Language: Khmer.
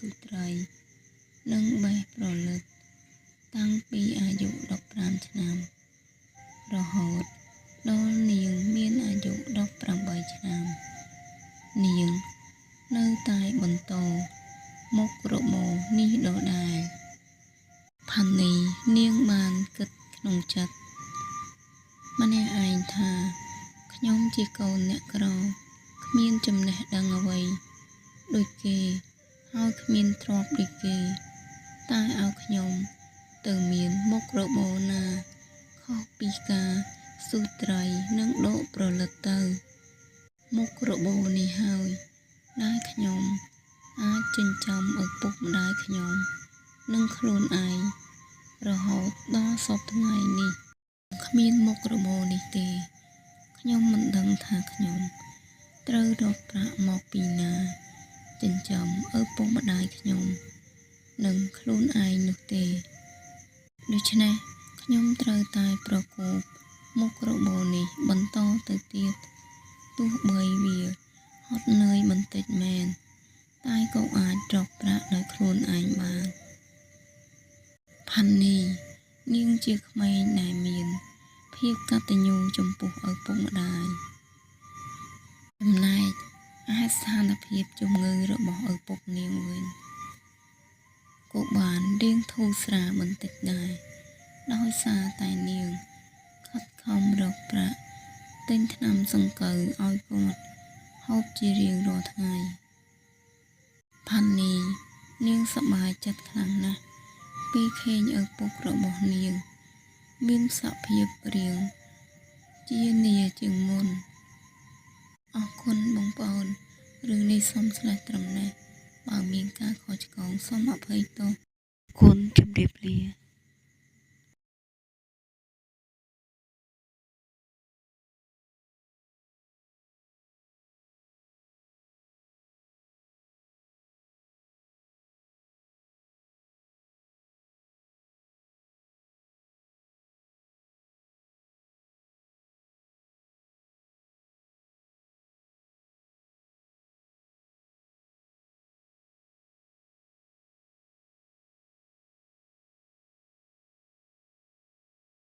ស៊ូត្រី និងបេះព្រលិតតាំងពីអាយុ15ឆ្នាំ រហូតដល់នាងមានអាយុ18ឆ្នាំ នាងនៅតែបន្តមុខរបរនេះដដែល ផានីនាងបានគិតក្នុងចិត្តម្នាក់ឯងថាខ្ញុំជាកូនអ្នកក្រគ្មានចំណេះដឹងអ្វីដូចគេហើយគ្មានទ្រព្យដូចគេ តែឲ្យខ្ញុំទៅមានមុខរបរណាខុសពីការស៊ូត្រីនិងដកព្រលិតទៅ មុខរបរនេះហើយដែលខ្ញុំអាចចិញ្ចឹមឪពុកម្ដាយខ្ញុំ និងខ្លួនឯងរហូតដល់សព្វថ្ងៃនេះគ្មានមុខរបរនេះទេ ខ្ញុំមិនដឹងថាខ្ញុំត្រូវរកប្រាក់មកពីណាចិញ្ចឹមឪពុកម្ដាយខ្ញុំ និងខ្លួនឯងនោះទេ ដូច្នេះខ្ញុំត្រូវតែប្រកបមុខរបរនេះបន្តទៅទៀតទោះបីវាហត់នឿយបន្តិចមែន តែក៏អាចរកប្រាក់ដោយខ្លួនឯងបាន ផានីនាងជាក្មេងដែលមានភាពកតញ្ញូចំពោះឪពុកម្ដាយ ចំណែកឯស្ថានភាពជំងឺរបស់ឪពុកនាងវិញក៏បានរៀងធូរស្រាលបន្តិចដែរដោយសារតែនាងខិតខំរកប្រាក់ទិញថ្នាំសង្កូវឲ្យគាត់ហូបជារៀងរាល់ថ្ងៃ ផានីនាងសប្បាយចិត្តខ្លាំងណាស់ពេលឃើញឪពុករបស់នាង មានសភាពរាងជានាជាងមុន អរគុណបងប្អូនរឿងនេះសូម slash ត្រឹមនេះបើមានការខុសឆ្គងសូមអភ័យទោសគុណជម្រាបលា។